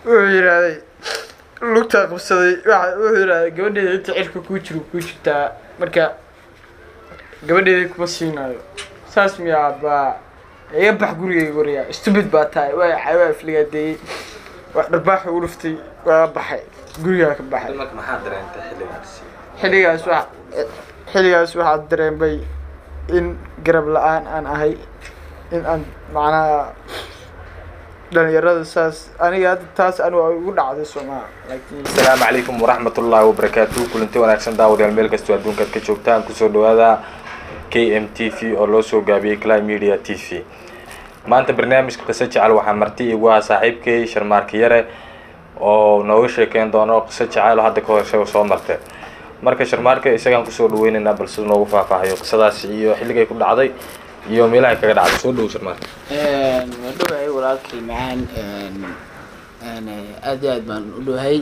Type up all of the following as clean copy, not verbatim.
Wuxuu yidhaahday lugtaa qabsaday. Wuxuu yidhahday gabadheeda inta cirka kuu jiro kuu jirtaa, marka gabadheeda kuma siinayo. Saas miyaa baa iga bax gurigayga wariyaa, stupid baa tahay. Waa cawaa afligaadeeyey, waa dharbaax ugu dhuftay, waa baxay, gurigaa ka baxay. Marka maxaa dareentay xilligaas? Xilligaas waxaa dareemay in garab la-aan aan ahay, in aan macnaha dhalinyarada saas aniga hadda taas anigu ay igu dhacday soomaa, laakiin Asalaamu calaykum waraxmatullaahi wabarakaatuh. Kulanti wanaagsan daawadayaal, meel kastoo adduunkaad ka joogtaan, kusoo dhawaada KMTV oo loo soo gaabiyey Cly Media TV. Maanta barnaamijka Qiso Jecel waxaa marti igu ah saaxiibkay Sharmaarka Yare oo nooga sheekeyn doono qiso jecel oo hadda ka hor isaga soo martay. Marka Sharmaarka isagaan kusoo dhaweynaynaa, bal sida noogu faahfaahayo qisadaas iyo xilligay ku dhacday iyo meelahay kaga dhacday. Soo dhow, Sharmaarka. Waa dhowahay walaalkay macaan, aad iyo aad baan u dhowahay.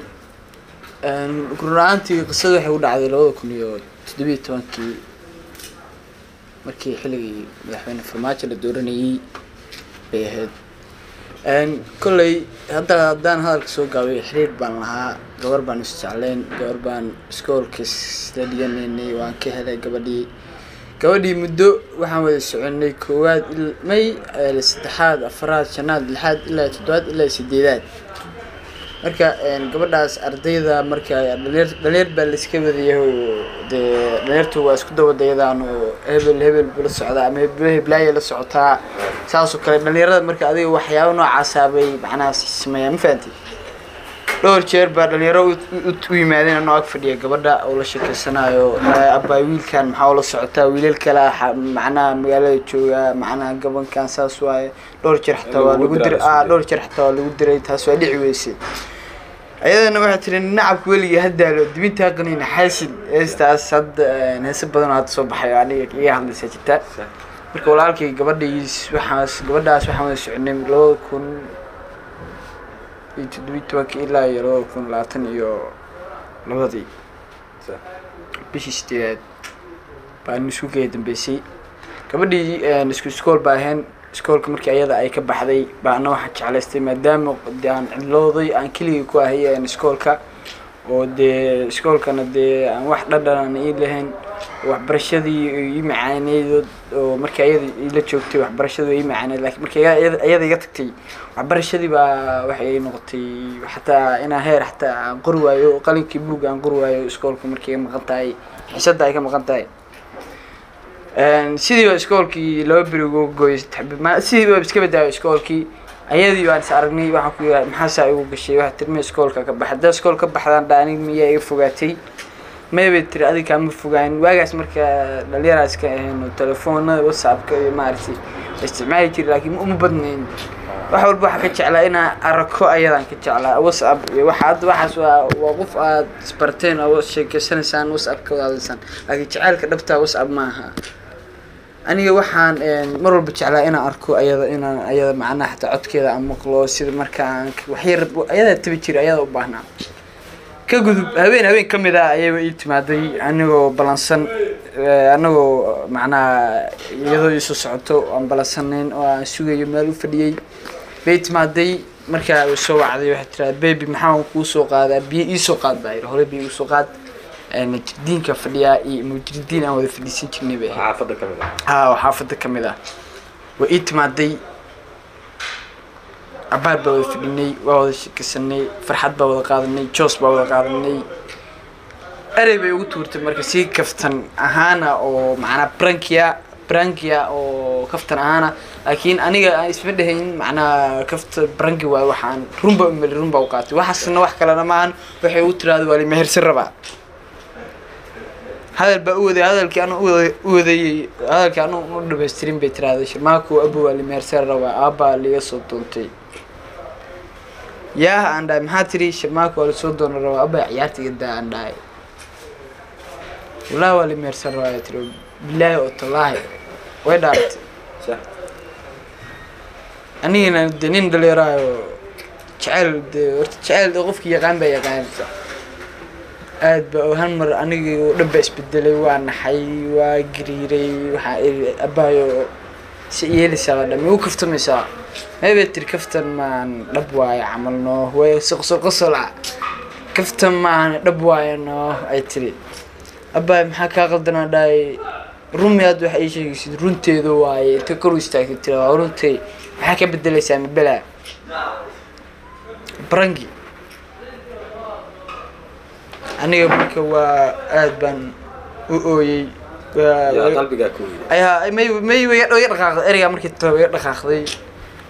Run ahaantii qisada waxay u dhacday 2017-kii, markii xilligii madaxweyne Farmaajo la dooranayay bay ahayd. Kolley hadda haddaan hadalka soo gaabay, xiriir baan lahaa, gabar baan isjecleen, gabar baan iskoolka isla dhiganaynay. Waan ka helay gabadhii. Muddo waxaan wada soconay koowaad, may, saddexaad, afaraad, shanaad, lixaad, ilaa toddobaad, ilaa sideedaad. Marka gabadhaas ardayda marka dhalinyar baa laiska wadayahay oo dee dhalinyartu waa isku daba daydaan oo hebel hebel buu la socdaa ama hebel heblaaya la socotaa, saas oo kale dhalinyarada. Marka adiga waxyaabo noocaasa bay macnaha sameeyaan, ma fahantay? Dhowr jeer baa dhalinyaro u yimaadeen anoo ag fadhiya gabadha oo la sheekeysanayo: "Abbaa, wiilkan maxaa ula socotaa? Wiilal kale ah macnaha magaalada jooga, macnaha gabankan saas waaye." Dhowr jeer xataa waa lagu diray, dhowr jeer xataa waa lagu diray, taas waa dhici weysay. Ayadana waxay tiri nacabka weligii haddaalo dibintaa qaniina xaasid. Heestaas hadda heese badan oo hadda soo baxay oo aniga iga hadlaysaa jirta. Marka walaalkay, gabadhiis waxaas gabadhaas waxaan wada soconay 2017-kii ilaa iyo 2022-dii, bishii sideedaad baan isku geeya dambeysay gabadhii. Isku iskool baa ahayn. Iskoolka markii ayada ay ka baxday baa ana waxaan jeclaystay, maadaama dee aan cidlooday, aan keligii ku ahay iskoolka, oo dee iskoolkana dee aan wax dhadhan ii lahayn, waxbarashadii ii macaaneyd oo markii ayada ila joogtay waxbarashadu ii macaaneyd, laakiin markii ayada iga tagtay waxbarashadii baa waxay ii noqotay xataa inaan heer xataa aan qori waayo qalinkii buugga, aan qori waayo iskoolka markii iga maqan tahay, xiisadda ay ka maqan tahay. Sidii baa iskoolkii 2 beri ugu gooyay, 3 beri, sidii baa iska badaayo iskoolkii. Ayadii baan is aragnay. Waxaan ku yidhi, "Maxaa saa igu gashay?" Waxay tiri, "Ma iskoolka ka bax." "Haddaa iskool ka baxdaan dha aniga miyaa iga fogaatay?" "Maya," bay tiri, "adiga kaama fogaan." Waagaas marka dhalinyaraa iska ahayn oo telefoonada WhatsAppka iyo maaragtay isticmaali jiray, laakiin uma badnayn. Wax walba waxaa ka jeclaa inaan arko ayadaan ka jeclaa WhatsApp iyo waxa hadda. Waxaas waa qof aad isbarteen oo sheekeysanaysaan, WhatsApp ka wada hadlaysaan, laakiin jacaylka dhabtaa WhatsApp maaha. Aniga waxaan mar walba jeclaa inaan arko ayada, inaan ayada macnaha xataa codkeeda aan maqlo, sida markaan wax yar ayadaa tabi jiray, ayada u baahnaa. Ka gudub, habeen habeen ka mid ah ayay ii timaaday anigoo balansan, anagoo macnaha iyadoo iisoo socoto aan balansanayn oo aan sugayo meel u fadhiyey bay timaaday. Markaa way soo wacday, waxay tiraa, "Baby, maxaan kuu soo qaadaa?" "Biyo iisoo qaad," baa yidhi. "Hore biyo iisoo qaad." Mujridiinka fadhiyaa iyo mujridiin aan wada fadhiisan jirnay bay ahayd. Xaafadda ka mid ah? Haa, oo xaafadda ka mid ah. Way ii timaaday, cabaar baa wada fadhinay, waa wada sheekeysanay, farxad baa wada qaadanay, joos baa wada qaadanay. Erey bay ugu tuurtay marka si kaftan ahaana oo macnaa prank-iya prank-iya oo kaftan ahaana, laakiin aniga aan isma dhehayn macnaha kafta prank-i waayo. Waxaan runba umeli, runba u qaatay. Waxaasna wax kalena maahan, waxay ugu tiraahdo, "Waa limehersan rabaa." Hadal baa u waday, hadalkii anu u wadayey, hadalkii anu u dhamaystirin bay tiraahday, "Shirmaako abo, waa limehersan rabaa, aabbaa liga soo doontay." "Yaah," aan dhahay, "maxaa tiri?" "Shirmaako waa lasoo doona rabaa abba." "Ciyaarta iga daa," aan dhahay. "Wallahi waa limehersan rabaa," ay tiri. "Bilaahi oo tallaahi," way dhaaratay. Anigana de nin dhalinyaraayo jecel de horta jecel de qofkii yaqaan baa yaqaan aad ba oo hal mar anigii oo dhan baa isbedelay. Waa naxay, waa gariiray. Waxaa iri, "Abbaayo, Si yeelaysaa baa dhammi u kaftamaysaa, maybe tiri kaftan maan dhab waayo camal noo, way si qosol qosol ah, kaftan maan dhab waayo noo ay tiri. Abbaay, maxaa kaa qaldanaa? Dhahay rumi hadda waxa ii sheegaysid runteedu waaye. Inta kor u istaagtay tiri waa runtay, maxaa ka bedelaysaa? Mabelaa prank-i aniga. Marka waa aad baan u ooyey. Yaa qalbigaa ku yidhi? Ayaa may way iga dhaqaaqday ereygaa. Markii tabe way iga dhaqaaqday.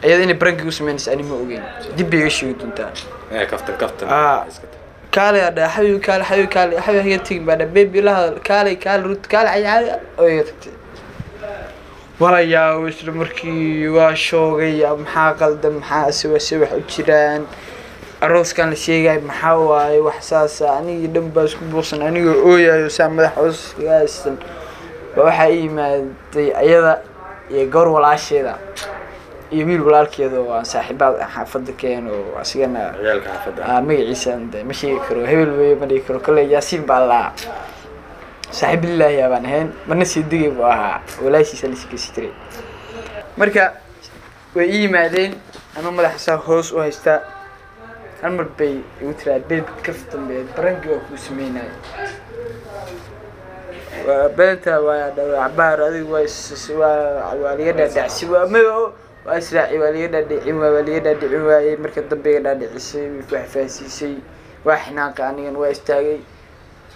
Iyada inay prank-i u sameynaysa ani ma ogeyn, dib bay iga sheegi doontaa. Ee kaftan kaftan. Ah. Iska tag. Kaalay aa dhahay, xabiibi kaale, xabiibi kaale, xabiibi haga tegin baa dhahay, baby la hadal, kaalay kaale, rut kaale, cay caadi oo iga tagtay. Walayaa isla markii waa shoogay. Maxaa qaldan? Maxaa se se wax u jiraan? Arooskan la sheegay maxaa waaye? Wax saasa anigii dhan baa isku buuqsan, anigoo ooyayo saa madax hoos kaga haysan baa waxaa ii yimaaday ayada iyo gabar walaasheeda iyo wiil walaalkeeda oo aan saaxiibaad xaafadda keen oo asigana ciyaalka xaafadda. Aa magaciisa de ma sheegi karo, hebel weeye ma dhihi karo. Kale Yaasiin baa laa saaxiib lilaahi baan ahayn, marna sii digay buu ahaa, walaashiisa la sheekeysi jiray. Marka way ii yimaadeen ama madaxa saa hoos u haystaa, hal mar bay igu tiraa, "Babe, kaftan bay prank-i waa kuu sameynaya, waa beenta." Waa dhawa cabaar adigu waa is waa liga dhaadhacsi, waa ma waa israaci, waa liga dhaadhicin waay, waa liga dhaadhicin waayey. Marka dambe iga dhaadhicisay, wax fahansiisay, waa xinaaqa anigan, waa istaagay.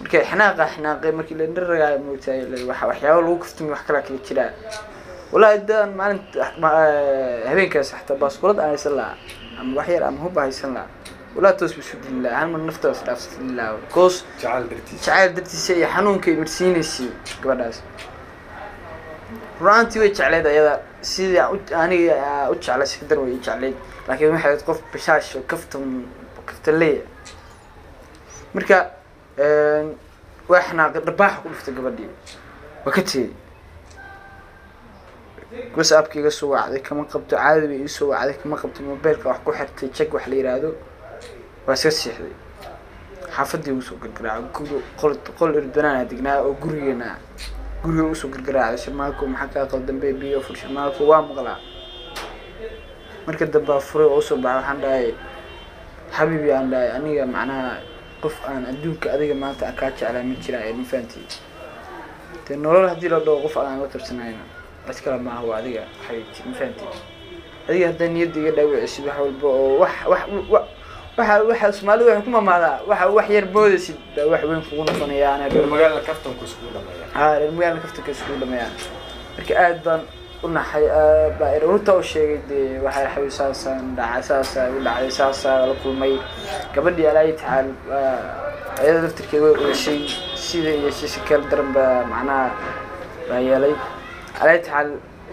Marka xinaaqa xinaaqay markii la dharagaayo moogtahay waxa waxyaabo lagu kaftamay wax kala kala jiraa. Wallahi daan maalinta habeenkaas xataa baaskulad aan haysan lahaa ama wax yar ama hub haysan lahaa, wallahi toos buu isu dilin lahaa, hal mar naftaas dhaafsan lahaa because jacayl dartiisa. Jacayl dartiisa iyo xanuunka ay marsiinaysay gabadhaas. Runaantii way jecleyd ayada sidii aan aniga u jeclay si dar way i jecleyd, laakiin waxay ahayd qof bashaash oo kaftan kaftan leeya. Marka waa xanaaqay, dharbaaxa ku dhuftay gabadhii, waa ka tegey. WhatsAppka iga soo wacday kama qabto, caadi bay ii soo wacday kama qabto, mobilka wax ku xirtay check wax la yiraahdo, waa iska seexday. Xaafadii ugu soo gargaraacay guri, qol qol irdanaana degnaa oo gurigeena guriga ugu soo gargaraacay, "Sharmaako, maxaa kaa qaldan? Baby, fur." "Sharmaako," waa maqlaa. Marka dambe aa furay oo usoo baxay. Waxaan dhahay, "Xabiibi," aan dhahay, "aniga macnaha qof aan adduunka adiga maanta aan kaa jeclaa ma jiraan ee ma fahanti dee nolol haddii la dhaho qof aan la qabsanayna cid kale maaha, waa adiga xabiibti, ma fahanti? Adiga haddaa niyadda iga dhaawicisid wax walba oo wax wax waxa waxa Soomaalida waxay ku mamaadaa, waxa wax yar moodaysid baa wax weyn kugu noqonaya." Ana reer magaalada kaftanku iskugu dhameeya. Haa, reer magaalada kaftanka iskugu dhameeyaan. Marka aad baan u naxay, baa runta u sheegay dee, waxay xawi saasaan dhacay, saasaa igu dhacday, saasaa la kulmay gabadhii. Alaayi tacaal ayada laftirkeeda way oysay, sida iyo si kala daran baa macnaha baa yeelay. Alaayi tacaal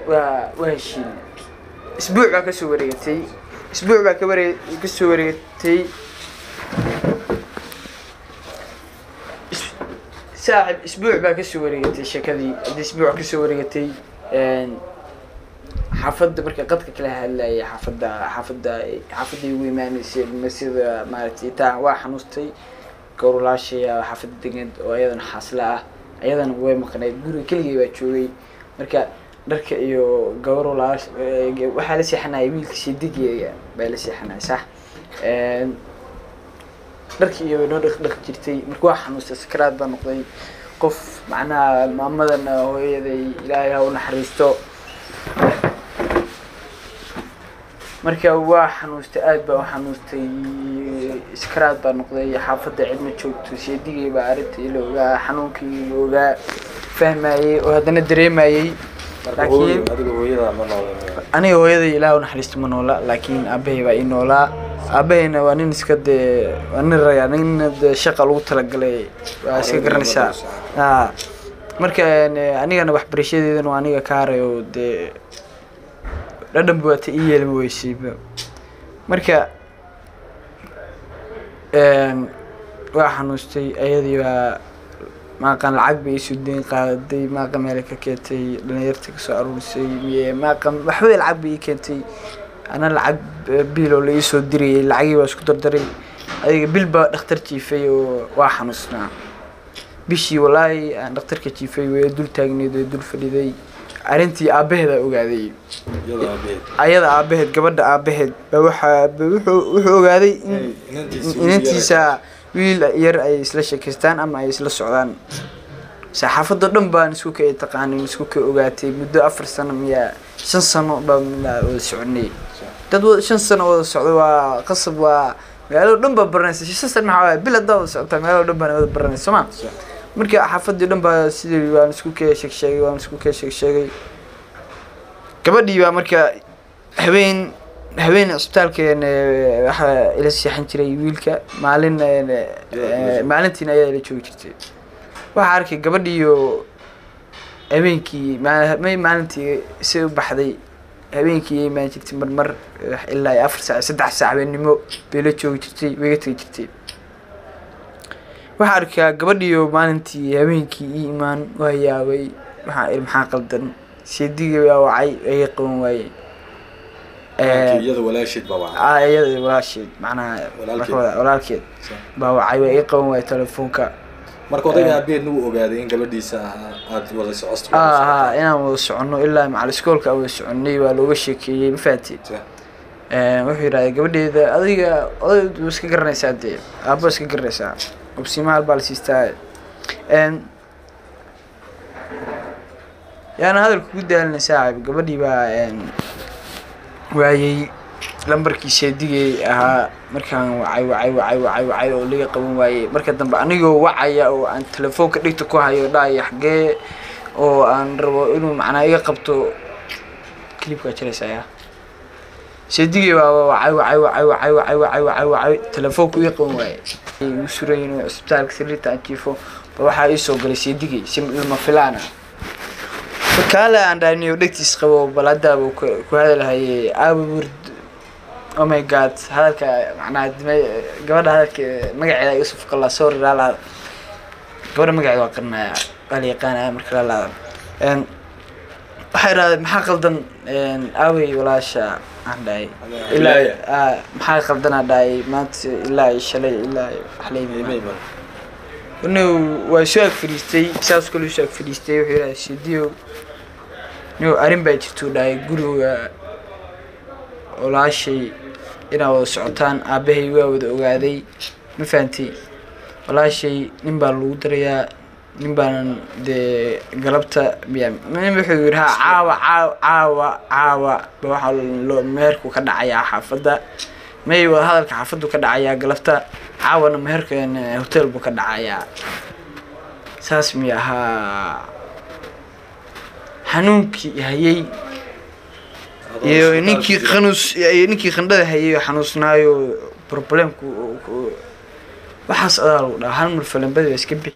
waa heshiin. Isbuuc baa kasoo wareegatay, isbuuc baa ka waree kasoo wareegatay. Saaxib, isbuuc baa kasoo wareegatay sheekadii. Haddii isbuuc kasoo wareegatay, xaafadda marka qadka kala hadlayay, xaafadda igu imaanaysay ma sida maaragtay taa waa xanuustay. Gawar walaashaya xaafadda degan oo ayadana xaasla ah, ayadana way maqnayd, guriga keligay baa joogay. Marka dharka iyo gawar walaash waxaa la seexanayay, wiilka seedigaya baa la seexanayay, sax. Dharka iyo way noo dhaq dhaqi jirtay. Marka waa xanuustay, sakaraad baa noqday qof macnaha. Maamadana hooyaday Ilaahay ha u naxariisto. Marka waa xanuustay, aad baa u xanuustay, iskaraad baa noqday. Xaafadda cid ma joogto, seedigay baa arrinta ila ogaa, xanuunkii ogaa, fahmayey oo haddana dareemayey. Laakiin adiga hooyada ma noola? Aniga hooyaday Ilaah u naxariisto ma noola, laakiin aabahay baa ii noolaa. Aabahayna waa nin iska dee waa nin raga, nin dee shaqa lagu talagalay, waa iska garanaysaa. Aa marka anigana waxbarashadeedana waa aniga ka haray oo dee dhadhan bu waata ii yeelma weysayba. Marka waa xanuustay, ayadii baa maaqan lacag bay iisoo deyn qaaday, maaqan meel ka keentay, dhalinyarta kasoo aruurisay miye maaqan waxba, lacag bay ii keentay. Ana lacag biil oo la iisoo dirayay, lacagii baa isku dardaray. Adiga bil baa dhakhtar jiifay oo waa xanuusnaa. Bishii walaahi aan dhakhtarka jiifay way dul taagneyd, way dul fadhiday. Arrintii aabaheeda ogaaday, ayada aabaheed, gabadha aabaheed ba waxa wuxuu ogaaday in inantiisa wiil yar ay isla sheekaystaan ama ay isla socdaan. Saxaafadda dhan baan isku ka taqaanin, isku ka ogaatay muddo 4 sano miya 5 sano baan wada soconay. Dad 5 sano wada socdo waa qasab, waa magaalada dhan baa baranaysa. 5 sano maxaa waaye, bil haddaa wada socotaa magaalada dhan baan wada baranaysa, soo ma? Marka xaafadii dhan baa sidii waan isku ka sheeg sheegay, waan isku ka sheeg sheegay. Gabadhii baa marka habeen habeen isbitaalkeen waxaa ila seexan jiray wiilka, maalin maalintiina ayaa ila joogi jirtay. Waxaa arkay gabadhiiyo habeenkii maalintii si u baxday, habeenkii imaan jirtay marmar ilaa 4 saac 3 saac habeenimo bay la joogi jirtay, way iga tegi jirtay. Waxaa arkaa gabadhiiyo maalintii habeenkii ii imaan, waa yaabay, waxaan iri maxaa qaldan, seedigii baa wacay, iga qaban waayey. Iyada walaasheed baa wacay? Iyada walaasheed, macnaha walaalkeed baa wacay, waa iga qaban waayey telefoonka. Marka odayga aabaheedna wuu ogaaday in gabadhiisa aad wada socoto? Ha, inaan wada soconno ilaa macal iskoolka aan wada soconnay waa looga sheekeeyey, ma fahanti? Wuxuu yidhahday gabadheeda adiga odaydu waa iska garanaysaa, dee aabbo iska garanaysaa, obsimaal baa la siistaa. Yaana hadalka ku daalinay saaxiib, gabadhii baa waayey lambarkii seedigay ahaa. Markaan wacay wacay wacay wacay wacay oo laga qaban waayey, marka dambe anigoo wacaya oo aan telefoonka dhigta ku hayo dhahaya xagee, oo aan rabo inuu macnaa iga qabto, clipkaa jiraysa ayaa seedigay baa wacay wacay wacay wacay wacay wacay wacay wacay, telefoonku iga qaban waayey. Igu suran inuu isbitaalka sariirta aan jiifo ba waxaa ii soo galay seedigay si lama filaan ah. Kaale aan dhahay dhegtiis qabo, bal haddaaba ku hadalhaye aaba wurd. Oh my God, hadalka macnaha gabadha hadalka magaceeda iga soo fokalaa, sorry laalaada. Gabadha magaceeda waa qarinaya, waa la yaqaanaya marka laalaada. Waxay idhahdeen maxaa qaldan, aawey walaasha aan dhahay, ilaa maxaa qaldan aan dhahay maanta ilaa shalay ilaa wax la yimi. Inuu waa soo ag fadhiistay, saas kale soo ag fadhiistay, wuxuu yidhahday sidiyo niyow arrin baa jirtuu dhahay, guriga walaashay inaad wada socotaan aabahay waa wada ogaaday, ma fahantay? Walaashay nin baa lagu darayaa, nin baanan dee galabta miya nin wuxuu yidhi ha caawa caawa caawa caawa ba waxaa loo meherku ka dhacayaa xaafadda, may wada hadalka xaafaddu ka dhacayaa galabta, caawana meherka hotel buu ka dhacayaa. Saas miya ahaa xanuunkii hayay iyo ninkii xanuus iyo ninkii qandhada hayay oo xanuusnaayo problemku waxaas adaa lagu dhahaa hal mar falambada iska bixi.